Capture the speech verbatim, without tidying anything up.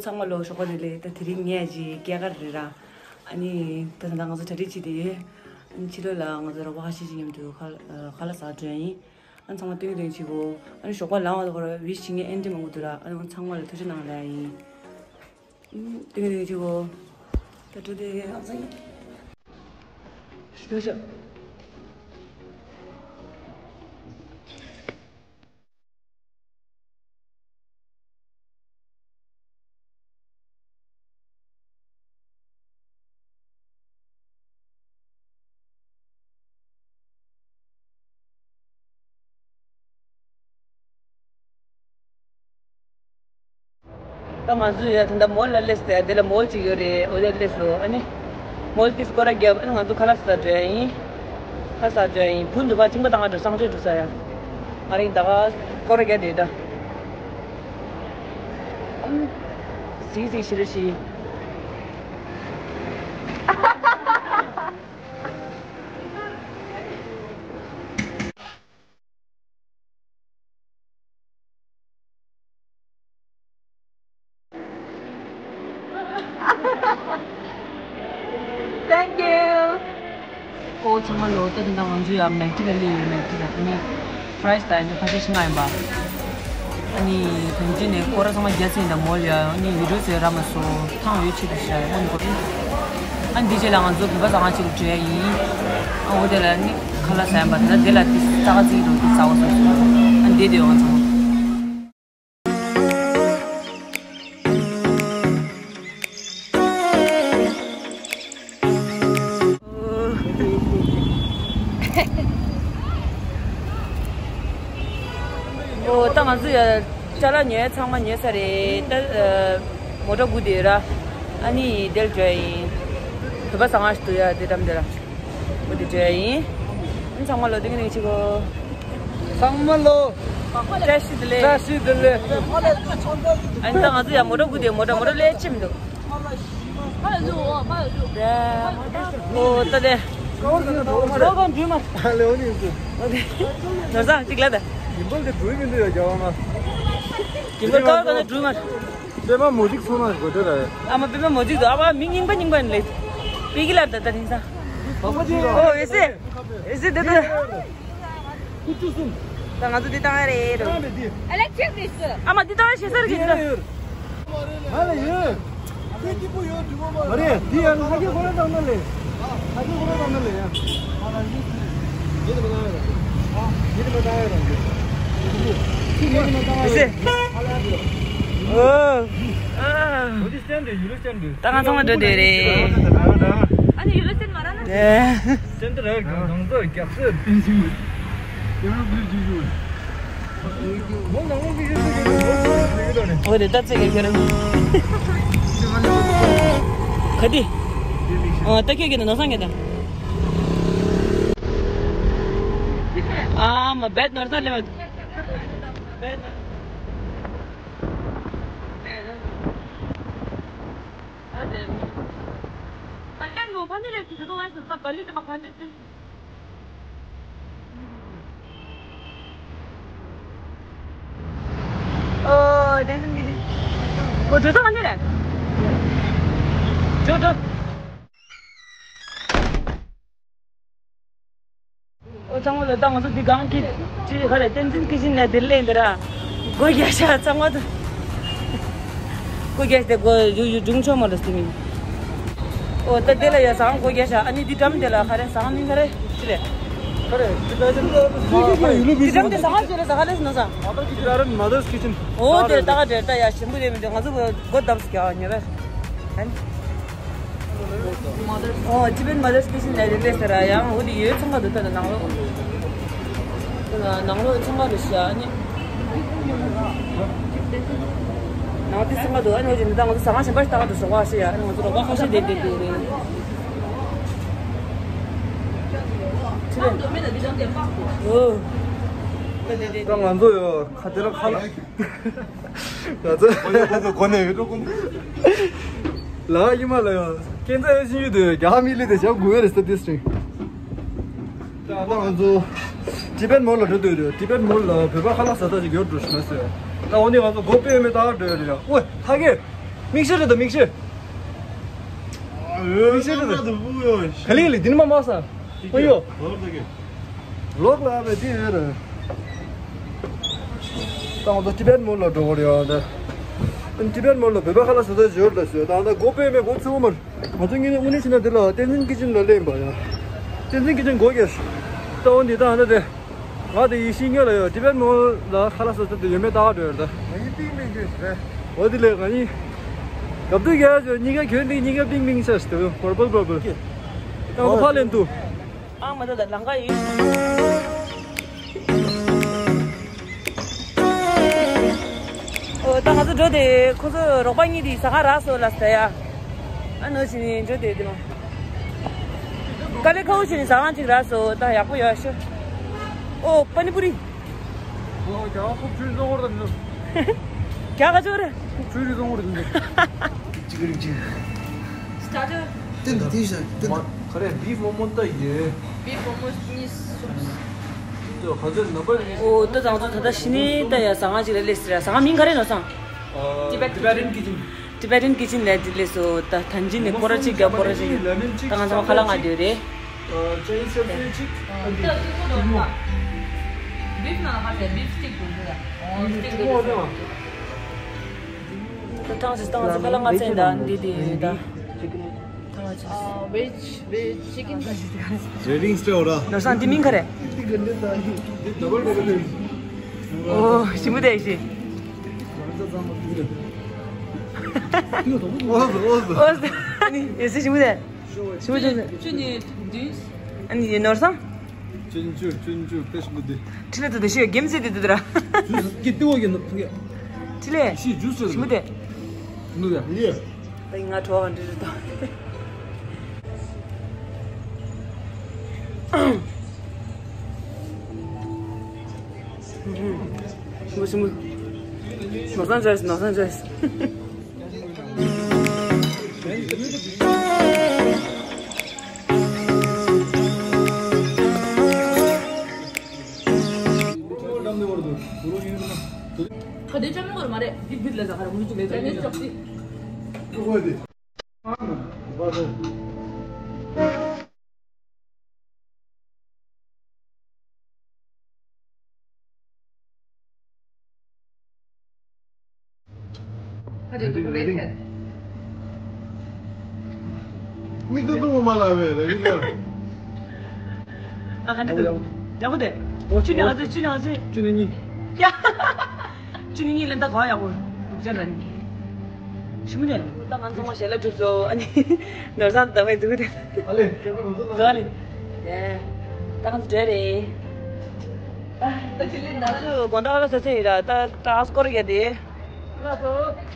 ཚང་མ་ལོ་ཞོགས་པ་བདེ་ལེགས། ད་དེ་རིང་ངས་ཅིག་སྐྱེས་སྐར་རེད་ར། ཨ་ནི་ད་ད་ང་ཚོ་གྲ་སྒྲིག་བྱེད་དེ་ཡོད། ཨ་ནི་ཕྱི་ལོགས་ལ་ང་ཚོ་རོགས་པ་ཁ་ཤས་ཅིག་མཉམ་དུ་ཁ་ཁ་ལག་ཟ་འགྲོ་ཡ་ཡིན། ཨ་ནི་ཚང་མ་སྟོན་གྱི་དོན་བྱེད་དགོས། ཨ་ནི་ཞོགས་པ་ལངས་པ་ལ་ཁོ་ར་ཝིཤ་བྱེད་མཁན་ཨེ་འདྲ་མང་པོ་འདུག་ར། ཨ་ནི་ཚང་མ་ལ་ཐུགས་རྗེ་གནང་ལབ་ཡ་ཡིན། ཨ་ནི་སྟོན་གྱི་དོན་བྱེད་དགོས། ད་འགྲོ་དེ་ཨ་ཚང་ཞོགས་ཞོགས། ད་ང་ཚོ་ཡ་ད་ལྟ་མོལ་ལ་སླེབས་ཏེ། དེ་ལ་མོལ་ཅིག་ཡོད་རེད། འོ་དེ་སླེབས་སོང་། ཨ་ནི་མོལ་དེ་སྐོར་ར་རྒྱབ། ཨ་ནི་ང་ཚོ་ཁ་ལག་ཟ་འགྲོ་ཡ་ཡིན། ཁ་ལག་ཟ་འགྲོ་ཡ་ཡིན། བུ་འདུག་པ་ཅིང་པ་དང་ང་འགྲོ་སང་ཆོས་འགྲོ་ས་ཡ། ང་རང་ད་ག་སྐོར་ར་རྒྱབ་དེ་ད། ཟིག་ཟིག་ཞི་ར་ཞི། Thank you. ཨོ་ཚང་མ་ལོ། ད་དེ་འདྲ་ང་ཚོ་ཡང་མེག་ཊི་ལ་སླེབས་ཡོད། མེག་ཊི་ལ་ཨ་ནི་ཕ་རའི་སི་དང་ཨ་ནི་ཕ་ཤ་ཤིང་ང་ཡིན་པ། ཨ་ནི་གང་ཅི་ནས་སྐོར་ར་ཚང་མ་རྒྱག་ཚར་ཡིན་ད་མོལ་ཡ། ཨ་ནི་ཡུ་ཊུབ་ཟེར་ར་མ་སོ་ཐང་ཡོད་ཆེད་དུ་བྱ་ཡ་ཨ་ནི་གོ། ཨ་ནི་འདི་རྗེས་ལ་ང་ཚོ་བོད་པ་ཟ་ཁང་ཅིག་ལ་འགྲོ་ཡ་ཡིན། ཨ་འོ་དེ་ལ་ཨ་ནི་ཁ་ལག་ཟ་ཡིན་པ། དེ་ལ་དེ་ལ་དེ་ས་ག་ཚིག་རོ་དེ་ཟ་བ་སོ་སོ། ཨ་ནི་དེ་དེ་ཡོང་ཚང་མ། ཨོ་ད་ང་ཚོ་ཡ་ཅ་ལག་ཉོས་ཚང་མ་ཉོས་ཚར་རེད། ད་ཨ་མོ་ཊ་སྒུག་བསྡད་ཡོད་ར། ཨ་ནི་དེར་འགྲོ་ཡ་ཡིན། བོད་པ་ཟ་ཁང་ཞིག་འདུག་ཡ་དེ་འགྲམ་དེ་ལ། འོ་དེ་འགྲོ་ཡ་ཡིན། ཨ་ནི་ཚང་མ་ལོ་དེ་ག་ནས་ཅིག་གོ། ཚང་མ་ལོ། བཀྲ་ཤིས་བདེ་ལེགས། བཀྲ་ཤིས་བདེ་ལེགས། ཨ་ནི་ད་ང་ཚོ་ཡ་མོ་ཊ་སྒུག་བསྡད། མོ་ཊ་མོ་ཊ་སླེབས་ཀྱི་མི་འདུག་ཨོ་ད་དེ། ཀ་བར་ག་ན་འགྲོ་མ་རེད། ཀ་བར་འགྲོ་མ་རེད། ཨ་ལེ་འོ་ནི་ཡིན་ཚུལ། ཨོ་དེ། ནོར་བཟང་གཅིག་ལ་ད། གིམ་པལ་དེ་འགྲོ་ཡི་མི་འདུག་ཡ་རྒྱ་བ་མ། གིམ་པལ་ཀ་བར་ག་ན་འགྲོ་མ་རེད། པད་མ་མོ་གཅིག་ཚོང་ན་དགོས་འདྲ་རེད། ཨ་མ་པད་མ་མོ་གཅིག་འདུག་ཨ་མ་མི་རྙིང་པ་རྙིང་པ་ནི་ལེ། པི་ཀི་ལ་ད་ད་རིང་ས། པ་པ་ཅི། ཨོ་ཨེ་སེ། ཨེ་སེ་དེ་ད། ཁུ་བཅུ་གསུམ། ད་ང་ཚོ་འདི་བཏང་ཡ་རེད། ཨ་མ་འདི་བཏང་ཡ་ཞེ་ས་རེད་ཀྱི་འདི་ལ། ང་ལ་ཡོད། ཁྱོད་སྐྱིད་པོ་ཡོད་འགྲིག་པོ་མ་རེད། འདི་ཡང་ལྷ་རྒྱལ་ཁོ་རང་བཏང་ན་ལེ། ལྷ་རྒྱལ་ཁོ་རང་བཏང་ན་ལེ་ཡ། ཡེ་ནི་མ་བཏང་ཡ་རང་རྒྱུ། ཡེ་ནི་མ་བཏང་ཡ་རང་རྒྱུ། ཨེ་སེ། ཨ་ལ་ཡ་འགྲོ། ཨོ། ཨ། འོ་དེ་སྟན་དེ་ཡུལ་ལ་སྟན་དེ། ད་ང་ཚང་མ་འགྲོ་འདོད་རེད། ཨ་ནི་ཡུལ་ལ་སྟན་མ་ར་ན། ཨེ། སྟན་དེ་ར་གང་གང་ཚོ་རྒྱག་ཚོད་སྟན་ཞིང་། ཡུལ་ལ་བུ་ཇུ་ཇུ། འོ་དེ་ད་ཚེ་གེ་ཁྱོད་རང་། ག་དེ། ཨ་ད་ཁྱོད་ཀྱི་ནང་སང་གེ་ད། ཨ་མ་བེད་ནོར་ས་ལེ་བ། བེད། ཨོ། དེ་ཚོ་འདི་འདི། ཨོ་འགྲོ་ས་ག་ནས་རེད། འགྲོ་འགྲོ། ཨོ་ཚང་མ་ལ་ད་ང་ཚོ་འདི་སྒང་གི་ཅི་ག་རེ་བསྟན་འཛིན་ཀི་ཅན་ནས་འདིར་སླེབས་འདི་ར། སྒོ་རྒྱག་ཤག་ཚང་མ་དང་། སྒོ་རྒྱག་སྟེ་སྒོ་ཡུ་ཡུ་སྒྲུང་ཆོག་མ་རེད་ཟེར་མི། ཨོ་ད་དེ་ལ་ཡ་ཟ་ཁང་སྒོ་རྒྱག་ཤག་ཨ་ནི་འདི་འགྲམ་དེ་ལ་ག་རེ་ཟ་ཁང་མིང་ག་རེ་ཅི་རེད། ག་རེ་འདི་ད་ཅི་འདི་འགྲམ་དེ་ཟ་ཁང་ཅི་རེད། ཟ་ཁང་ལས་ཟིན་ན་ཟ། Mother's Kitchen། ཨོ་དེ་ལྟ་ག་དེ་ལྟ་ཡ་ཞིམ་པོ་དེ་མི་འདུག་ང་ཚོ་སྒོ་བརྡབས་སུ་རྒྱག་ཉེ་བས། ཨོ། Tibetan Mother's Kitchen ལ་རིག་གནས་ཟེར་ར་ཡང་འོ་དེ་ཡོད་ཚང་མ་འདུག་ད་ནང་ལོགས། ད་ནང་ལོགས་ཚང་མ་རེད་ཤག་ཨ་ནི། ནང་དེ་ཚང་མ་འདུག་ཨ་ནི་འོ་ཅི་འདི་ད་ང་ཚོ་ཟ་ཁང་གཞན་པ་ཞིག་ལྟ་ག་འདུག་ཟོག་པ་ཞིག་ཡ་ཨ་ནི་ང་ཚོ་རོགས་པ་ཁ་ཤས་བསྡད་བསྡད་བསྡད་རེད། Tibetan། ཨོ། ད་ང་ཚོ་ཡོད་ཁ་དེ་ལ་ཁ་ལག་ང་ཚོ་ཁོ་ཚོ་གོ་ནས་ཡོད་འགྲོ་ཀུན། ལ་ཡི་མ་ལ་ཡོད་ཁྱེད་ཚོ་ཡོད་བཞིན་ཡོད་དུ་རྒྱ་མི་ལི་དེ་ཞབས་དགུ་རེད་ས་དེ་སྟེང་། ད་ང་ཚོ་Tibetan Mall ལ་འགྲོ་འདོད་རེད། Tibetan Mall ལ་བོད་པ་ཁ་ལག་ཟ་ད་ཅིག་ཡོད་འགྲོ་ཞུ་ན་ཟེར། ད་འོ་ནི་ང་ཚོ་སྒོ་ཕྱེ་མེད་ད་འགྲོ་ཡ་རེད་ཡ། ཨོ་ཧ་གེ། མིག་ཤེལ་རེད་དོ། མིག་ཤེལ། མིག་ཤེལ་རེད་དོ། ག་ལེ་ག་ལེ། འདི་ནི་མ་མ་ས། ཨོ་ཡོ། ལོག་ལ་བས་དེ་ཡོད་རེད། ད་ང་ཚོ་ཊི་བེཊ་མོལ་ལ་འགྲོ་གི་རེད་ཡ། ད་ཊི་བེཊ་མོལ་ལ་བོད་པ་ཁ་ལག་བཟོ་ས་ཡོད་ལ་ཟེར། ད་ད་སྒོ་ཕྱེ་མེད། སྒོ་ཚུགས་མ་རེད། ང་ཚོ་ངེད་ནས་དངོས་གནས་བྱས་ན་འདི་ལ་བསྟན་འཛིན་ཀི་ཅན་ལ་སླེབས་པ་ཡ། བསྟན་འཛིན་ཀི་ཅན་སྒོ་རྒྱག་ཤག་ད་འོ་འདི་ད་ད་དེ། ང་དེ་ཡེ་ཤེས་དངོས་ལ་ཡོད། ཊི་བེཊ་མོལ་ལ་ཁ་ལག་བཟོ་ས་དེ་ཡོད་མེད་ལྟ་ག་འགྲོ་ཡོད་ད། ང་གཉིས་པིང་མིང་ཅོས་རེད། འོ་དེ་ལས་ང་གཉིས་གབ་ཏུ་རྒྱག་ཡ་ཅོ། གཉིས་ཀ་གྱོན་དེ་གཉིས་ཀ་པིང་མིང་ཅོས་དེ། པར་པལ་པར་པལ། ད་ང་ཚོ་ཕར་ལེན་དུ། ཨང་མ་ད་ད་ལང་ཀ་ཡིན། ཨོ་ད་ང་ཚོ་འགྲོ་དེ་ཁོ་ཚོ་རོགས་པ་གཉིས་དེ་ཟ་ཁང་རག་སོང་ལབ་ཟེར་ཡ། ཨ་ནི་ཕྱིན་ནས་འགྲོ་དེ་དེ་མ། དཀའ་ལས་ཁག་པོ་བྱས་ནས་ཟ་ཁང་ཅིག་རག་སོང་། ད་ཡག་པོ་ཡོད་ཤག་ཨོ་པ་ནི་པུ་རི། ཨོ་རྒྱ་ཁབ་ཆུ་བཟང་བོར་དང་། རྒྱ་ག་ཚོད་རེད། ཆུ་རི་བཟང་བོར་དང་། ཅི་ག་རིག་ཅི། སི་ཊར་ཊར། ཏན་ཏན་ཤ་ཏན་ཏན། ག་རེ། བིཕ་མོ་མོ་ད་ཡོད། བིཕ་མོ་མོ་གཉིས་གསུམ། ད་ག་ཚོད་ནམ་པར། ཨོ་ད་ང་ཚོ་ད་ལྟ་ཕྱི་ནས་ད་ཡ་ཟ་ཁང་ཅིག་ལ་སླེབས་ཟེར་ཡ། ཟ་ཁང་མིང་ག་རེ་ནོར་སོང་། ཨ། Tibetan Kitchen། Tibetan Kitchen ལ་དེ་སླེབས་སོང་། ད་ཐང་ཆེན་ནས་སྐོར་ར་གཅིག་རྒྱབ་སྐོར་ར་གཅིག་ད་ང་ཚོ་ཁ་ལག་ང་དེ་རེད། ཨ། Chinese cafe གཅིག་ཨ། འདི་ད་ཐུག་མོ་འགྲོ་ན། བིཕ་ནང་ལ་ཁ་ཟས་བིཕ་སི་ཊིག་འདུག་ཟེར། ཨོ་སི་ཊིག་འདུག་ཟེར། ད་ཐང་ཆེན་ད་ང་ཚོ་ཁ་ལག་ང་ཚོ་ད་འདི་དེ་ཡོད་ད། ཐང་ཆེན། ཨ། veg veg chicken ད་ཞིག་ད། Waiting stay ora. ནོར་སང་འདི་མིང་ག་རེ། འདི་double double ཨོ་ཞིམ་པོ་དེ་ཞིག་ཨོ་ཨོ། ཨོ་ཨ་ནི་ཡེ་སི་ཞིམ་པོ་དེ། ཞིམ་པོ་ཅན་ནི་བདུན། ཨ་ནི་ནོར་སང་། ཅུན་ཅུ་ཅུན་ཅུ་ཕེ་སི་བུག་དེ། ཁྲི་ལེ་དུ་དེ་ཞིག་གེམ་སེ་དེ་དུ་དུ་ར། ཇུས་ཀི་ཏི་བོ་གི་ནུ་ཕུག་གི། ཁྲི་ལེ། ཤི་ཇུས་ཞིམ་པོ་དེ། ནུ་ཡ། ལི། ད་ང་གྲོགས་འདྲི་རེད་དོ། ཞིམ་པོ་ཞིམ་པོ། ནོར་སང་ཅོས་ནོར་སང་ཅོས། ཁ་བདེ་ཅང་མོ་གོར་མ་རེད། འདི་འདི་ལ་ཟ་ཁ་ར་མུ་ཅུ་ལེ་ཙ་ནེ་ཅོག་ཅི། ཁ་བདེ་ཅང་མོ་མ་ལ་བས་ར་ཡིན་ལ། ཨ་ཁ་འདི་ཡག་པོ་དེ། ཅི་ནས་ཨ་ཙི་ཅི་ནས་ཨ་ཙི། ཅི་ནས་གཉིས། ཡ། ཅི་ནས་གཉིས་ལེན་ད་གོ་ཡག་པོ། རུག་ཅན་ལ་ནི། ཞིམ་ནས། ད་ང་ཚོ་མ་ཞལ་ལ་གྲུབ་སོ། ཨ་ནི། ནོར་སང་ད་མེད་འདུག་དེ། ཨ་ལེ། ད་ལེ། ད་ང་ཚོ་འདྲ་རེད། ད་ཅི་ལེ་ན་ཚོ་དགོང་དག་ལ་ས་ཚེ་ཡིན་ར། ད་ད་ཨ་སྐོར་ཡ་དེ། ལ་ཚོ།